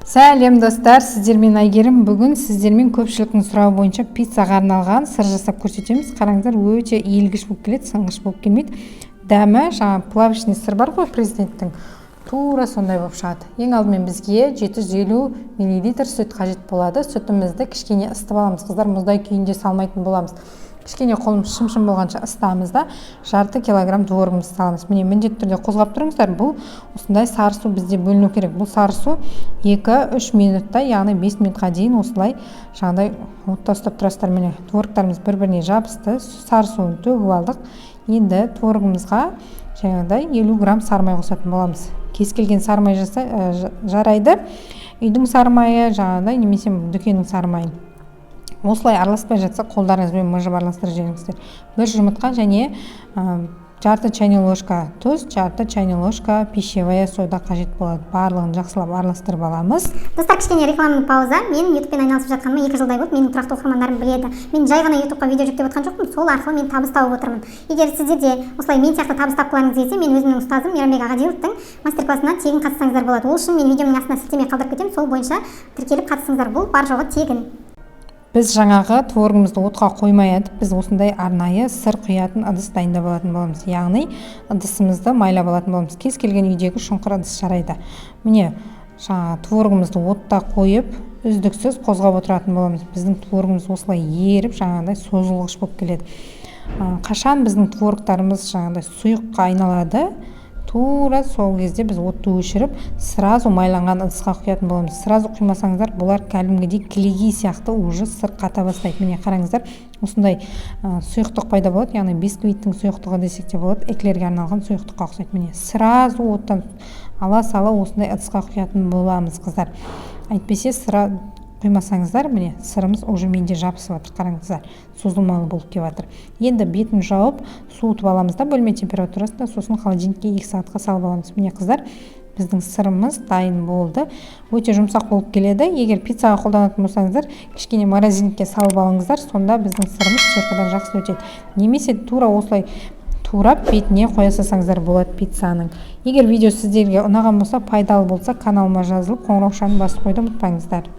Сәлем, достар! Сіздермен Әйгерім. Бүгін сіздермен көпшіліктің сұрауы бойынша пиццаға арналған сыр жасап көрсетеміз. Қараңыздар, өте иілгіш болып келеді, сынғыш болып келмейді. Дәмі жаңа плавочный сыр бар ғой, Президенттің, тура сондай болып шығады. Ең алдымен бізге 750 миллилитр сүт қажет болады. Сүтімізді кішкене ысытып аламыз, қыздар, мұздай күйінде салмайтын боламыз. Кішкене қолымыз шым-шым болғанша ысытамыз да, жарты килограмм творогымызды саламыз. Міне, міндетті түрде қозғап тұрыңыздар. Бұл осындай сары су бізде бөліну керек. Бұл сары су 2-3 минутта, яғни 5 минутқа дейін осылай жаңағыдай отта ұстап тұрасыздар. Міне, творогтарымыз бір біріне жабысты, сары суын төгіп алдық. Енді творогымызға жаңағыдай 50 грамм сары май қосатын боламыз. Кез келген сары май жарайды, үйдің сары майы жаңағыдай немесе дүкеннің сары майын. Осылай араласпай жатса, қолдарыңызбен мыжып араластырып жіберіңіздер. Бір жұмыртқа және жарты чайный ложка тұз, жарты чайный ложка пищевая сода қажет болады. Барлығын жақсылап араластырып аламыз. Достар, кішкене рекламный пауза. Мен Ютубпен айналысып жатқаныма 2 жылдай болды. Менің тұрақты оқырмандарым біледі, мен жай ғана Ютубқа видео жүктеп отырған жоқпын, сол арқылы мен табыс тауып отырмын. Егер сіздер де осылай мен сияқты табыс тапқыларыңыз келсе, мен өзімнің ұстазым Мейрамбек Ағаділовтың мастер классына тегін қатыссаңыздар болады. Ол үшін мен видеомның астына сілтеме қалдырып кетемін, сол бойынша тіркеліп қатысыңыздар. Бұл бар жоғы тегін. Біз жаңағы творогымызды отқа қоймай атып, біз осындай арнайы сыр құятын ыдыс дайындап алатын боламыз, яғни ыдысымызды майлап алатын боламыз. Кез келген үйдегі шұңқыр ыдыс жарайды. Міне, жаңағы творогымызды отта қойып, үздіксіз қозғап отыратын боламыз. Біздің творогымыз осылай еріп, жаңағыдай созылғыш болып келеді. Қашан біздің творогтарымыз жаңағыдай сұйыққа айналады, тура сол кезде біз отты өшіріп, сразу майланған ыдысқа құятын боламыз. Сразу құймасаңыздар, бұлар кәдімгідей кілегей сияқты уже сыр қата бастайды. Міне, қараңыздар, осындай сұйықтық пайда болады, яғни бисквиттің сұйықтығы десек те болады, эклерге арналған сұйықтыққа ұқсайды. Міне, сразу оттан ала сала осындай ыдысқа құятын боламыз, қыздар. Әйтпесе сыра құймасаңыздар, міне, сырымыз уже менде жабысып жатыр, қараңыздар, созылмалы болып келіп жатыр. Енді бетін жауып, суытып аламыз да бөлме температурасында, сосын холодильникке 2 сағатқа салып аламыз. Міне, қыздар, біздің сырымыз дайын болды. Өте жұмсақ болып келеді. Егер пиццаға қолданатын болсаңыздар, кішкене морозильникке салып алыңыздар, сонда біздің сырымыз теркадан жақсы өтеді. Немесе тура осылай турап, бетіне қоя салсаңыздар болады пиццаның. Егер видео сіздерге ұнаған болса, пайдалы болса, каналыма жазылып, қоңыраушаны басып қоюды ұмытпаңыздар.